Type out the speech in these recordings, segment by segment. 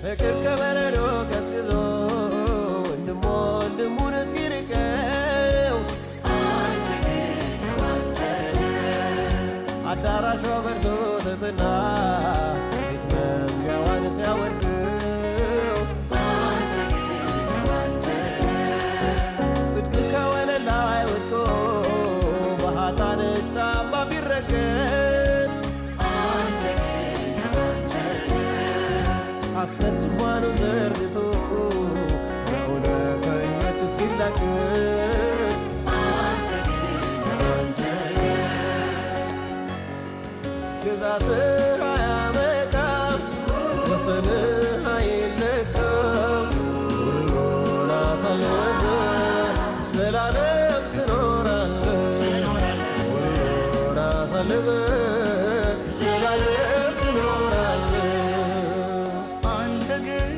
ፍቅር ከበረዶ ቀዝቅዞ ወንድም ወንድሙን ሲርቀው፣ አዳራሿ በርሶ ትትና ቤት መዝጊያዋን ሲያወድቀው፣ ጽድቅ ከወለል ላይ ወድቆ በኃጥአን ጫማ ቢረገጥ፣ ሐሰት ዙፋኑን ዘርግቶ በእውነተኞች ሲላቀቅ፣ ግዛትህ አያበቃም፣ ወሰንህ አይለካም። ሁሉን አሳልፈህ ዘላለም ትኖራለህ። ሁሉን አሳልፈህ ዘላለም ትኖራለህ። አንተ ግን፣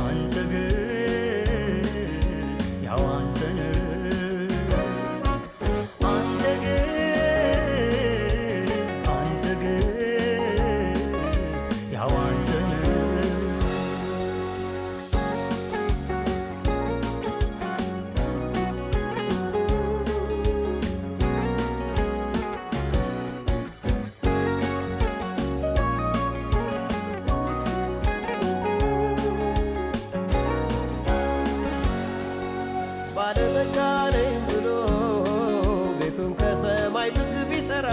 አንተ ግን ያው አንተ ነህ። አንተ ግን፣ አንተ ግን ያው አንተ ነህ። ባለጠጋ ነኝ ብሎ ቤቱን ከሰማይ ጥግ ቢሰራ፣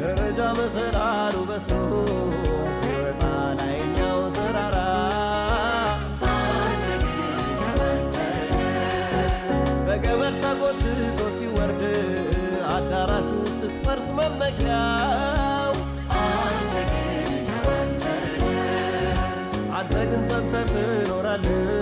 ደረጃ መሰላሉ በዝቶ ቢወጣ ላይኛው ተራራ፣ በገመድ ተጎትቶ ሲወርድ አዳራሹ ስትፈርስ መመኪያው፣ አንተ ግን ጸንተህ ትኖራለህ።